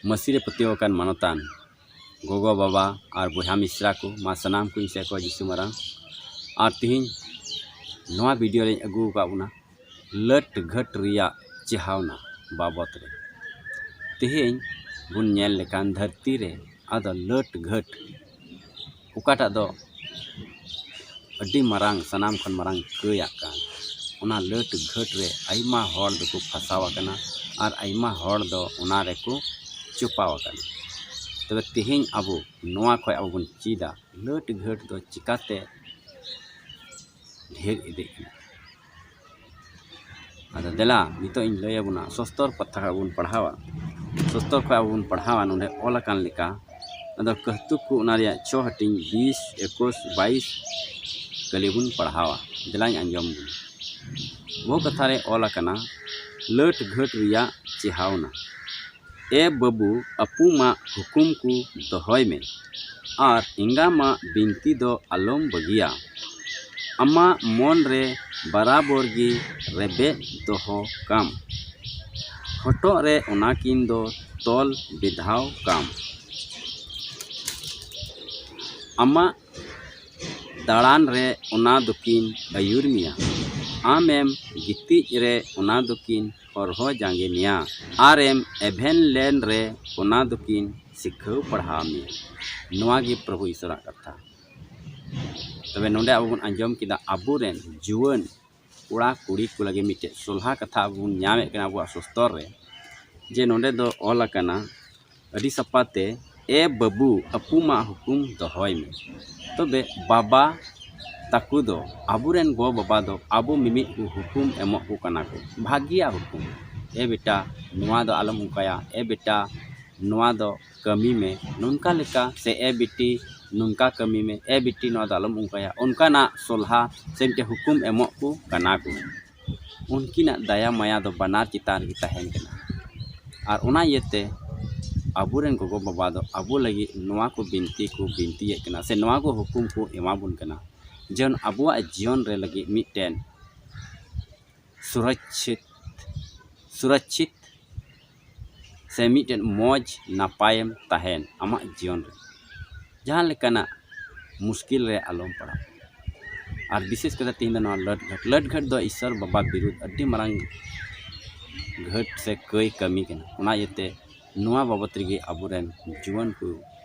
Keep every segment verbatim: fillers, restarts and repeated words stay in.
ᱢᱟᱹᱥᱤ ᱨᱮ ᱯᱟᱹᱛᱭᱟᱹᱣ ᱟᱠᱟᱱ ᱢᱟᱱᱚᱛᱟᱱ ᱜᱚᱜᱚ ᱵᱟᱵᱟ ᱟᱨ ᱵᱚᱭᱦᱟ ᱢᱤᱥᱨᱟ ᱠᱚ, ᱢᱟ ᱥᱟᱱᱟᱢ ᱠᱚᱧ ᱥᱮᱫ ᱠᱷᱚᱱ ᱡᱤᱥᱩ ᱢᱟᱨᱟᱝ᱾ ᱟᱨ ᱛᱤᱦᱤᱧ ᱱᱚᱣᱟ ᱵᱷᱤᱰᱤᱭᱳ ᱨᱮᱧ ᱟᱹᱜᱩ ᱟᱠᱟᱫ ᱵᱚᱱᱟ ᱞᱟᱹᱴ ᱜᱷᱟᱹᱴ ᱨᱮᱭᱟᱜ ᱪᱮᱦᱟᱣᱱᱟ ᱵᱟᱵᱚᱛ ᱨᱮ᱾ ᱛᱤᱦᱤᱧ ᱵᱚᱱ ᱧᱮᱞ ᱞᱮᱠᱷᱟᱱ ᱫᱷᱟᱹᱨᱛᱤ ᱨᱮ ᱟᱫᱚ ᱞᱟᱹᱴ ᱜᱷᱟᱹᱴ ᱚᱠᱟᱴᱟᱜ ᱫᱚ ᱟᱹᱰᱤ ᱢᱟᱨᱟᱝ, ᱥᱟᱱᱟᱢ ᱠᱷᱚᱱ ᱢᱟᱨᱟᱝ ᱠᱟᱹᱭᱟᱜ ᱠᱟᱱ, ᱚᱱᱟ ᱞᱟᱹᱴ ᱜᱷᱟᱹᱴ ᱨᱮ ᱟᱭᱢᱟ ᱦᱚᱲ ᱫᱚᱠᱚ ᱯᱷᱟᱥᱟᱣ ᱟᱠᱟᱱᱟ ᱟᱨ ᱟᱭᱢᱟ ᱦᱚᱲ ᱫᱚ ᱚᱱᱟ ᱨᱮᱠᱚ ᱪᱚᱯᱟᱣ ᱟᱠᱟᱱᱟ᱾ ᱛᱚᱵᱮ ᱛᱮᱦᱮᱧ ᱟᱵᱚ ᱱᱚᱣᱟ ᱠᱷᱚᱱ ᱟᱵᱚ ᱵᱚᱱ ᱪᱮᱫᱟ, ᱞᱟᱹᱴ ᱜᱷᱟᱹᱴ ᱫᱚ ᱪᱤᱠᱟᱛᱮ ᱰᱷᱮᱨ ᱤᱫᱤᱜ ᱠᱟᱱᱟ᱾ ᱟᱫᱚ ᱫᱮᱞᱟ, ᱱᱤᱛᱚᱜ ᱤᱧ ᱞᱟᱹᱭ ᱟᱵᱚᱱᱟ, ᱥᱚᱥᱛᱚᱨ ᱯᱟᱛᱷᱟ ᱟᱵᱚ ᱵᱚᱱ ᱯᱟᱲᱦᱟᱣᱟ᱾ ᱥᱚᱥᱛᱚᱨ ᱠᱷᱚᱱ ᱟᱵᱚ ᱵᱚᱱ ᱯᱟᱲᱦᱟᱣᱟ, ᱱᱚᱰᱮ ᱚᱞ ᱟᱠᱟᱱ ᱞᱮᱠᱟ᱾ ᱟᱫᱚ ᱠᱟᱹᱦᱛᱩ ᱠᱚ ᱚᱱᱟ ᱨᱮᱭᱟᱜ ᱪᱷᱚ ᱦᱟᱹᱴᱤᱧ, ᱵᱤᱥ, ᱮᱠᱩᱥ, ᱵᱟᱭᱤᱥ ᱠᱟᱹᱞᱤ ᱵᱚᱱ ᱯᱟᱲᱦᱟᱣᱟ᱾ ᱫᱮᱞᱟᱧ ᱟᱸᱡᱚᱢ ᱵᱚᱱᱟ᱾ ᱵᱚᱦᱩ ᱠᱟᱛᱷᱟ ᱨᱮ ᱚᱞ ᱟᱠᱟᱱᱟ, ᱞᱟᱹᱴ ᱜᱷᱟᱹᱴ ᱨᱮᱭᱟᱜ ᱪᱮᱦᱟᱣᱱᱟ᱾ ᱮ ᱵᱟᱹᱵᱩ, ᱟᱹᱯᱩ ᱢᱟ ᱦᱩᱠᱩᱢ ᱠᱚ ᱫᱚᱦᱚᱭ ᱢᱮ, ᱟᱨ ᱮᱸᱜᱟ ᱢᱟ ᱵᱤᱱᱛᱤ ᱫᱚ ᱟᱞᱚᱢ ᱵᱟᱹᱜᱤᱭᱟ᱾ ᱟᱢᱟᱜ ᱢᱚᱱ ᱨᱮ ᱵᱟᱨᱟᱵᱚᱨ ᱜᱮ ᱨᱮᱵᱮᱫ ᱫᱚᱦᱚ ᱠᱟᱢ᱾ ᱦᱚᱴᱚᱜ ᱨᱮ ᱚᱱᱟᱠᱤᱱ ᱫᱚ ᱛᱚᱞ ᱵᱮᱫᱷᱟᱣ ᱠᱟᱢ᱾ ᱟᱢᱟᱜ ᱫᱟᱬᱟᱱ ᱨᱮ ᱚᱱᱟ ᱫᱚᱠᱤᱱ ᱟᱹᱭᱩᱨ ᱢᱮᱭᱟ᱾ ᱟᱢᱮᱢ ᱜᱤᱛᱤᱡ ᱨᱮ ᱚᱱᱟ ᱫᱚᱠᱤᱱ ᱦᱚᱨᱦᱚ ᱡᱟᱸᱜᱮ ᱢᱮᱭᱟ᱾ ᱟᱨᱮᱢ ᱮᱵᱷᱮᱱ ᱞᱮᱱ ᱨᱮ ᱚᱱᱟ ᱫᱚᱠᱤᱱ ᱥᱤᱠᱷᱟᱹᱣ ᱯᱟᱲᱦᱟᱣ ᱢᱮᱭᱟ᱾ ᱱᱚᱣᱟ ᱜᱮ ᱯᱨᱚᱵᱷᱩ ᱤᱥᱚᱨᱟᱜ ᱠᱟᱛᱷᱟ᱾ ᱛᱚᱵᱮ ᱱᱚᱰᱮ ᱟᱵᱚ ᱵᱚᱱ ᱟᱸᱡᱚᱢ ᱠᱮᱫᱟ, ᱟᱵᱚᱨᱮᱱ ᱡᱩᱣᱟᱹᱱ ᱠᱚᱲᱟ ᱠᱩᱲᱤ ᱠᱚ ᱞᱟᱹᱜᱤᱫ ᱢᱤᱫᱴᱮᱡ ᱥᱚᱞᱦᱟ ᱠᱟᱛᱷᱟ ᱟᱵᱚ ᱵᱚᱱ ᱧᱟᱢᱮᱫ ᱠᱟᱱᱟ ᱟᱵᱚᱣᱟᱜ ᱥᱚᱥᱛᱚᱨ ᱨᱮ, ᱡᱮ ᱱᱚᱰᱮ ᱫᱚ ᱚᱞ ᱟᱠᱟᱱᱟ ᱟᱹᱰᱤ ᱥᱟᱯᱷᱟ ᱛᱮ, "ᱮ ᱵᱟᱹᱵᱩ, ᱟᱹᱯᱩ ᱢᱟ ᱦᱩᱠᱩᱢ ᱫᱚᱦᱚᱭ ᱢᱮ᱾" ᱛᱚᱵᱮ ᱵᱟᱵᱟ ᱛᱟᱠᱚ ᱫᱚ, ᱟᱵᱚᱨᱮᱱ ᱜᱚ ᱵᱟᱵᱟ ᱫᱚ ᱟᱵᱚ ᱢᱤᱢᱤᱫ ᱠᱚ ᱦᱩᱠᱩᱢ ᱮᱢᱚᱜ ᱠᱚ ᱠᱟᱱᱟ ᱠᱚ, ᱵᱷᱟᱹᱜᱤᱭᱟᱜ ᱦᱩᱠᱩᱢ, "ᱮ ᱵᱮᱴᱟ, ᱱᱚᱣᱟ ᱫᱚ ᱟᱞᱚᱢ ᱚᱱᱠᱟᱭᱟ, ᱮ ᱵᱮᱴᱟ, ᱱᱚᱣᱟ ᱫᱚ ᱠᱟᱹᱢᱤ ᱢᱮ, ᱱᱚᱝᱠᱟ ᱞᱮᱠᱟ", ᱥᱮ "ᱮ ᱵᱤᱴᱤ, ᱱᱚᱝᱠᱟ ᱠᱟᱹᱢᱤ ᱢᱮ, ᱮ ᱵᱤᱴᱤ, ᱱᱚᱣᱟ ᱫᱚ ᱟᱞᱚᱢ ᱚᱱᱠᱟᱭᱟ", ᱚᱱᱠᱟᱱᱟᱜ ᱥᱚᱞᱦᱟ ᱥᱮ ᱢᱤᱫᱴᱮᱱ ᱦᱩᱠᱩᱢ ᱮᱢᱚᱜ ᱠᱚ ᱠᱟᱱᱟ ᱠᱚ᱾ ᱩᱱᱠᱤᱱᱟᱜ ᱫᱟᱭᱟ ᱢᱟᱭᱟ ᱫᱚ ᱵᱟᱱᱟᱨ ᱪᱮᱛᱟᱱ ᱨᱮᱜᱮ ᱛᱟᱦᱮᱱ ᱠᱟᱱᱟ᱾ ᱟᱨ ᱚᱱᱟ ᱤᱭᱟᱹᱛᱮ ᱟᱵᱚᱨᱮᱱ ᱜᱚᱜᱚ ᱵᱟᱵᱟ ᱫᱚ ᱟᱵᱚ ᱞᱟᱹᱜᱤᱫ ᱱᱚᱣᱟ ᱠᱚ ᱵᱤᱱᱛᱤ ᱠᱚ ᱵᱤᱱᱛᱤᱭᱮᱫ ᱠᱟᱱᱟ, ᱥᱮ ᱱᱚᱣᱟ ᱠᱚ ᱦᱩᱠᱩᱢ ᱠᱚ ᱮᱢᱟ ᱵᱚᱱ ᱠᱟᱱᱟ, ᱡᱮᱢᱚᱱ ᱟᱵᱚᱣᱟᱜ ᱡᱤᱭᱚᱱ ᱨᱮ ᱞᱟᱹᱜᱤᱫ ᱢᱤᱫᱴᱮᱱ ᱥᱩᱨᱚᱠᱪᱷᱤᱛ, ᱥᱩᱨᱚᱠᱪᱷᱤᱛ ᱥᱮ ᱢᱤᱫᱴᱮᱱ ᱢᱚᱡᱽ ᱱᱟᱯᱟᱭᱮᱢ ᱛᱟᱦᱮᱱ ᱟᱢᱟᱜ ᱡᱤᱭᱚᱱ ᱨᱮ, ᱡᱟᱦᱟᱸ ᱞᱮᱠᱟᱱᱟᱜ ᱢᱩᱥᱠᱤᱞ ᱨᱮ ᱟᱞᱚᱢ ᱯᱟᱲᱟᱜ᱾ ᱟᱨ ᱵᱤᱥᱮᱥ ᱠᱟᱛᱮ ᱛᱮᱦᱮᱧ ᱫᱚ ᱱᱚᱣᱟ ᱞᱟᱹᱴ ᱜᱷᱟᱹᱴ, ᱞᱟᱹᱴ ᱜᱷᱟᱹᱴ ᱫᱚ ᱤᱥᱥᱚᱨ ᱵᱟᱵᱟ ᱵᱤᱨᱩᱫᱷ ᱟᱹᱰᱤ ᱢᱟᱨᱟᱝ ᱜᱷᱟᱹᱴ ᱥᱮ ᱠᱟᱹᱭ ᱠᱟᱹᱢᱤ ᱠᱟᱱᱟ᱾ ᱚᱱᱟ ᱤᱭᱟᱹᱛᱮ ᱱᱚᱣᱟ ᱵᱟᱵᱚᱛ ᱨᱮᱜᱮ ᱟᱵᱚᱨᱮᱱ ᱡᱩᱣᱟᱹᱱ ᱠᱚ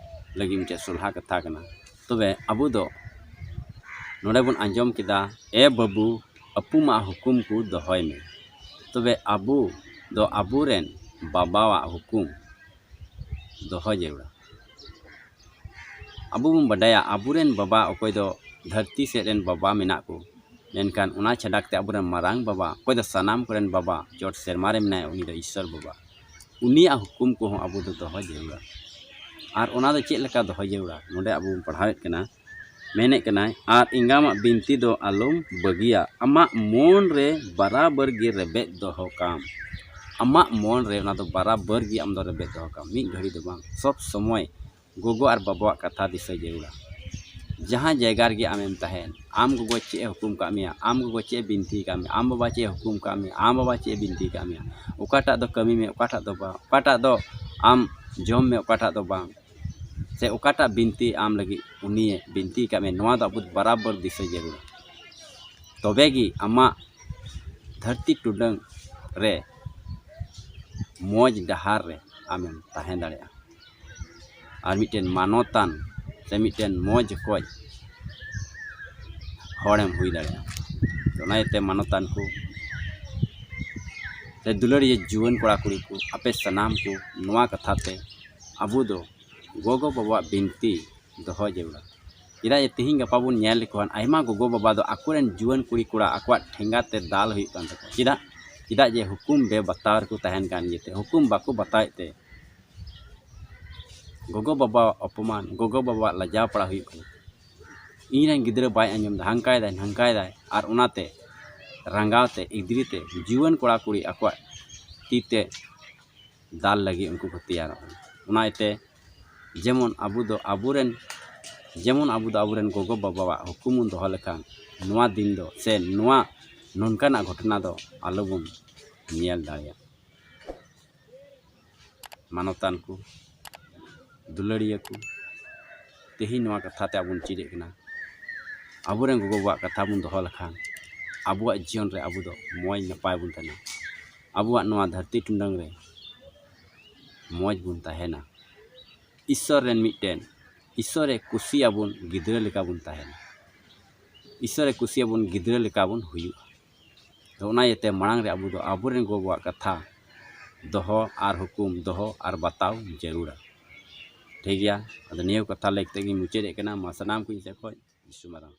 ᱞᱟᱹᱜᱤᱫ ᱢᱤᱫᱴᱮᱱ ᱥᱚᱞᱦᱟ ᱠᱟᱛᱷᱟ ᱠᱟᱱᱟ᱾ ᱛᱚᱵᱮ ᱟᱵᱚ ᱫᱚ ᱱᱚᱰᱮ ᱵᱚᱱ ᱟᱸᱡᱚᱢ ᱠᱮᱫᱟ, ᱮ ᱵᱟᱹᱵᱩ, ᱟᱹᱯᱩᱢᱟᱜ ᱦᱩᱠᱩᱢ ᱠᱚ ᱫᱚᱦᱚᱭ ᱢᱮ᱾ ᱛᱚᱵᱮ ᱟᱵᱚ ᱫᱚ ᱟᱵᱚᱨᱮᱱ ᱵᱟᱵᱟᱣᱟᱜ ᱦᱩᱠᱩᱢ ᱫᱚᱦᱚ ᱡᱟᱹᱨᱩᱲᱟ᱾ ᱟᱵᱚ ᱵᱚᱱ ᱵᱟᱰᱟᱭᱟ, ᱟᱵᱚᱨᱮᱱ ᱵᱟᱵᱟ ᱚᱠᱚᱭ ᱫᱚ ᱫᱷᱟᱹᱨᱛᱤ ᱥᱮᱫ ᱨᱮᱱ ᱵᱟᱵᱟ ᱢᱮᱱᱟᱜ ᱠᱚ, ᱢᱮᱱᱠᱷᱟᱱ ᱚᱱᱟ ᱪᱷᱟᱰᱟ ᱠᱟᱛᱮ ᱟᱵᱚᱨᱮᱱ ᱢᱟᱨᱟᱝ ᱵᱟᱵᱟ ᱚᱠᱚᱭ ᱫᱚ ᱥᱟᱱᱟᱢ ᱠᱚᱨᱮᱱ ᱵᱟᱵᱟ ᱪᱚᱴ ᱥᱮᱨᱢᱟ ᱨᱮ ᱢᱮᱱᱟᱭᱟ, ᱩᱱᱤ ᱫᱚ ᱤᱥᱥᱚᱨ ᱵᱟᱵᱟ᱾ ᱩᱱᱤᱭᱟᱜ ᱦᱩᱠᱩᱢ ᱠᱚᱦᱚᱸ ᱟᱵᱚ ᱫᱚ ᱫᱚᱦᱚ ᱡᱟᱹᱨᱩᱲᱟ᱾ ᱟᱨ ᱚᱱᱟ ᱫᱚ ᱪᱮᱫ ᱞᱮᱠᱟ ᱫᱚᱦᱚ ᱡᱟᱹᱨᱩᱲᱟ? ᱱᱚᱰᱮ ᱟᱵᱚ ᱵᱚᱱ ᱯᱟᱲᱦᱟᱣᱮᱫ ᱠᱟᱱᱟ, ᱢᱮᱱᱮᱫ ᱠᱟᱱᱟᱭ, ᱟᱨ ᱮᱸᱜᱟᱢᱟᱜ ᱵᱤᱱᱛᱤ ᱫᱚ ᱟᱞᱚᱢ ᱵᱟᱹᱜᱤᱭᱟ, ᱟᱢᱟᱜ ᱢᱚᱱ ᱨᱮ ᱵᱟᱨᱟᱵᱟᱹᱨ ᱜᱮ ᱨᱮᱵᱮᱫ ᱫᱚᱦᱚ ᱠᱟᱢ᱾ ᱟᱢᱟᱜ ᱢᱚᱱ ᱨᱮ ᱚᱱᱟ ᱫᱚ ᱵᱟᱨᱟᱵᱟᱹᱨ ᱜᱮ ᱟᱢ ᱫᱚ ᱨᱮᱵᱮᱫ ᱫᱚᱦᱚ ᱠᱟᱢ, ᱢᱤᱫ ᱜᱷᱟᱹᱲᱤ ᱫᱚ ᱵᱟᱝ, ᱥᱚᱵ ᱥᱚᱢᱚᱭ ᱜᱚᱜᱚ ᱟᱨ ᱵᱟᱵᱟᱣᱟᱜ ᱠᱟᱛᱷᱟ ᱫᱤᱥᱟᱹ ᱡᱟᱹᱨᱩᱲᱟ᱾ ᱡᱟᱦᱟᱸ ᱡᱟᱭᱜᱟ ᱨᱮᱜᱮ ᱟᱢᱮᱢ ᱛᱟᱦᱮᱱ, ᱟᱢ ᱜᱚᱜᱚ ᱪᱮᱫ ᱮ ᱦᱩᱠᱩᱢ ᱠᱟᱜ ᱢᱮᱭᱟ, ᱟᱢ ᱜᱚᱜᱚ ᱪᱮᱫ ᱮ ᱵᱤᱱᱛᱤ ᱠᱟᱜ ᱢᱮᱭᱟ, ᱟᱢ ᱵᱟᱵᱟ ᱪᱮᱫ ᱮ ᱦᱩᱠᱩᱢ ᱠᱟᱜ ᱢᱮᱭᱟ, ᱟᱢ ᱵᱟᱵᱟ ᱪᱮᱫ ᱮ ᱵᱤᱱᱛᱤ ᱠᱟᱜ ᱢᱮᱭᱟ, ᱚᱠᱟᱴᱟᱜ ᱫᱚ ᱠᱟᱹᱢᱤ ᱢᱮ, ᱚᱠᱟᱴᱟᱜ ᱫᱚ ᱵᱟᱝ, ᱚᱠᱟᱴᱟᱜ ᱫᱚ ᱟᱢ ᱡᱚᱢ ᱢᱮ, ᱚᱠᱟᱴᱟᱜ ᱫᱚ ᱵᱟᱝ, ᱥᱮ ᱚᱠᱟᱴᱟᱜ ᱵᱤᱱᱛᱤ ᱟᱢ ᱞᱟᱹᱜᱤᱫ ᱩᱱᱤᱭᱮ ᱵᱤᱱᱛᱤ ᱠᱟᱜ ᱢᱮᱭᱟ, ᱱᱚᱣᱟ ᱫᱚ ᱟᱵᱚ ᱵᱟᱨᱟᱵᱟᱨ ᱫᱤᱥᱟᱹ ᱡᱟᱹᱨᱩᱲᱟ᱾ ᱛᱚᱵᱮ ᱜᱮ ᱟᱢᱟᱜ ᱫᱷᱟᱹᱨᱛᱤ ᱴᱩᱰᱟᱹᱝ ᱨᱮ ᱢᱚᱡᱽ ᱰᱟᱦᱟᱨ ᱨᱮ ᱟᱢᱮᱢ ᱛᱟᱦᱮᱸ ᱫᱟᱲᱮᱭᱟᱜᱼᱟ᱾ ᱟᱨ ᱢᱤᱫᱴᱮᱱ ᱢᱟᱱᱚᱛᱟᱱ ᱥᱮ ᱢᱤᱫᱴᱮᱱ ᱢᱚᱡᱽ ᱚᱠᱚᱡ ᱦᱚᱲᱮᱢ ᱦᱩᱭ ᱫᱟᱲᱮᱭᱟᱜᱼᱟ᱾ ᱚᱱᱟ ᱤᱭᱟᱹᱛᱮ ᱢᱟᱱᱚᱛᱟᱱ ᱠᱚ ᱥᱮ ᱫᱩᱞᱟᱹᱲᱤᱭᱟᱹ ᱡᱩᱣᱟᱹᱱ ᱠᱚᱲᱟ ᱠᱩᱲᱤ ᱠᱚ, ᱟᱯᱮ ᱥᱟᱱᱟᱢ ᱠᱚ ᱱᱚᱣᱟ ᱠᱟᱛᱷᱟ ᱛᱮ ᱟᱵᱚ ᱫᱚ ᱜᱚᱜᱚ ᱵᱟᱵᱟᱣᱟᱜ ᱵᱤᱱᱛᱤ ᱫᱚᱦᱚ ᱡᱟᱹᱨᱩᱲᱟ᱾ ᱪᱮᱫᱟᱜ ᱡᱮ ᱛᱤᱦᱤᱧ ᱜᱟᱯᱟ ᱵᱚᱱ ᱧᱮᱞ ᱞᱮᱠᱚ ᱠᱷᱟᱱ ᱟᱭᱢᱟ ᱜᱚᱜᱚ ᱵᱟᱵᱟ ᱫᱚ ᱟᱠᱚᱨᱮᱱ ᱡᱩᱣᱟᱹᱱ ᱠᱩᱲᱤ ᱠᱚᱲᱟ ᱟᱠᱚᱣᱟᱜ ᱴᱷᱮᱸᱜᱟ ᱛᱮ ᱫᱟᱞ ᱦᱩᱭᱩᱜ ᱠᱟᱱ ᱛᱟᱠᱚᱣᱟ᱾ ᱪᱮᱫᱟᱜ? ᱪᱮᱫᱟᱜ ᱡᱮ ᱦᱩᱠᱩᱢ ᱵᱮᱵᱟᱛᱟᱣ ᱨᱮᱠᱚ ᱛᱟᱦᱮᱱ ᱠᱟᱱ ᱤᱭᱟᱹᱛᱮ, ᱦᱩᱠᱩᱢ ᱵᱟᱠᱚ ᱵᱟᱛᱟᱣᱮᱫ ᱛᱮ ᱜᱚᱜᱚ ᱵᱟᱵᱟᱣᱟᱜ ᱚᱯᱚᱢᱟᱱ, ᱜᱚᱜᱚ ᱵᱟᱵᱟᱣᱟᱜ ᱞᱟᱡᱟᱣ ᱯᱟᱲᱟ ᱦᱩᱭᱩᱜ ᱠᱟᱱᱟ᱾ ᱤᱧ ᱨᱮᱱ ᱜᱤᱫᱽᱨᱟᱹ ᱵᱟᱭ ᱟᱸᱡᱚᱢ ᱮᱫᱟ, ᱦᱟᱱᱠᱟᱭ ᱫᱟᱭ, ᱱᱷᱟᱝᱠᱟᱭ ᱫᱟᱭ, ᱟᱨ ᱚᱱᱟᱛᱮ ᱨᱟᱸᱜᱟᱣ ᱛᱮ, ᱤᱫᱽᱨᱤ ᱛᱮ ᱡᱩᱣᱟᱹᱱ ᱠᱚᱲᱟ ᱠᱩᱲᱤ ᱟᱠᱚᱣᱟᱜ ᱛᱤ ᱛᱮ ᱫᱟᱞ ᱞᱟᱹᱜᱤᱫ ᱩᱱᱠᱩ ᱠᱚ ᱛᱮᱭᱟᱨᱚᱜ ᱠᱟᱱᱟ᱾ ᱚᱱᱟ ᱤᱭᱟᱹᱛᱮ ᱡᱮᱢᱚᱱ ᱟᱵᱚ ᱫᱚ ᱟᱵᱚᱨᱮᱱ, ᱡᱮᱢᱚᱱ ᱟᱵᱚ ᱫᱚ ᱟᱵᱚᱨᱮᱱ ᱜᱚᱜᱚ ᱵᱟᱵᱟᱣᱟᱜ ᱦᱩᱠᱩᱢ ᱵᱚᱱ ᱫᱚᱦᱚ ᱞᱮᱠᱷᱟᱱ ᱱᱚᱣᱟ ᱫᱤᱱ ᱫᱚ ᱥᱮ ᱱᱚᱣᱟ ᱱᱚᱝᱠᱟᱱᱟᱜ ᱜᱷᱚᱴᱚᱱᱟ ᱫᱚ ᱟᱞᱚᱵᱚᱱ ᱧᱮᱞ ᱫᱟᱲᱮᱭᱟᱜ᱾ ᱢᱟᱱᱚᱛᱟᱱ ᱠᱚ, ᱫᱩᱞᱟᱹᱲᱤᱭᱟᱹ ᱠᱚ, ᱛᱮᱦᱮᱧ ᱱᱚᱣᱟ ᱠᱟᱛᱷᱟ ᱛᱮ ᱟᱵᱚ ᱵᱚᱱ ᱪᱮᱫ ᱮᱫ ᱠᱟᱱᱟ, ᱟᱵᱚᱨᱮᱱ ᱜᱚᱜᱚ ᱵᱟᱵᱟᱣᱟᱜ ᱠᱟᱛᱷᱟ ᱵᱚᱱ ᱫᱚᱦᱚ ᱞᱮᱠᱷᱟᱱ ᱟᱵᱚᱣᱟᱜ ᱡᱤᱭᱚᱱ ᱨᱮ ᱟᱵᱚ ᱫᱚ ᱢᱚᱡᱽ ᱱᱟᱯᱟᱭ ᱵᱚᱱ ᱛᱟᱦᱮᱱᱟ᱾ ᱟᱵᱚᱣᱟᱜ ᱱᱚᱣᱟ ᱫᱷᱟᱹᱨᱛᱤ ᱴᱩᱰᱟᱹᱝ ᱨᱮ ᱢᱚᱡᱽ ᱵᱚᱱ ᱛᱟᱦᱮᱱᱟ᱾ ᱤᱥᱥᱚᱨ ᱨᱮᱱ ᱢᱤᱫᱴᱮᱱ, ᱤᱥᱥᱚᱨᱮ ᱠᱩᱥᱤᱭᱟᱵᱚᱱ ᱜᱤᱫᱽᱨᱟᱹ ᱞᱮᱠᱟ ᱵᱚᱱ ᱛᱟᱦᱮᱱᱟ᱾ ᱤᱥᱥᱚᱨᱮ ᱠᱩᱥᱤᱭᱟᱵᱚᱱ ᱜᱤᱫᱽᱨᱟᱹ ᱞᱮᱠᱟ ᱵᱚᱱ ᱦᱩᱭᱩᱜᱼᱟ᱾ ᱛᱚ ᱚᱱᱟ ᱤᱭᱟᱹᱛᱮ ᱢᱟᱲᱟᱝ ᱨᱮ ᱟᱵᱚ ᱫᱚ ᱟᱵᱚᱨᱮᱱ ᱜᱚ ᱵᱟᱵᱟᱣᱟᱜ ᱠᱟᱛᱷᱟ ᱫᱚᱦᱚ ᱟᱨ ᱦᱩᱠᱩᱢ ᱫᱚᱦᱚ ᱟᱨ ᱵᱟᱛᱟᱣ ᱡᱟᱹᱨᱩᱲᱟ᱾ ᱴᱷᱤᱠ ᱜᱮᱭᱟ, ᱟᱫᱚ ᱱᱤᱭᱟᱹ ᱠᱟᱛᱷᱟ ᱞᱟᱹᱭ ᱠᱟᱛᱮ ᱜᱤᱧ ᱢᱩᱪᱟᱹᱫᱮᱫ ᱠᱟᱱᱟ᱾ ᱢᱟ ᱥᱟᱱᱟᱢ ᱠᱚ ᱤᱧ ᱥᱮᱫ ᱠᱷᱚᱱ ᱡᱤᱥᱩ ᱢᱟᱨᱟᱝ᱾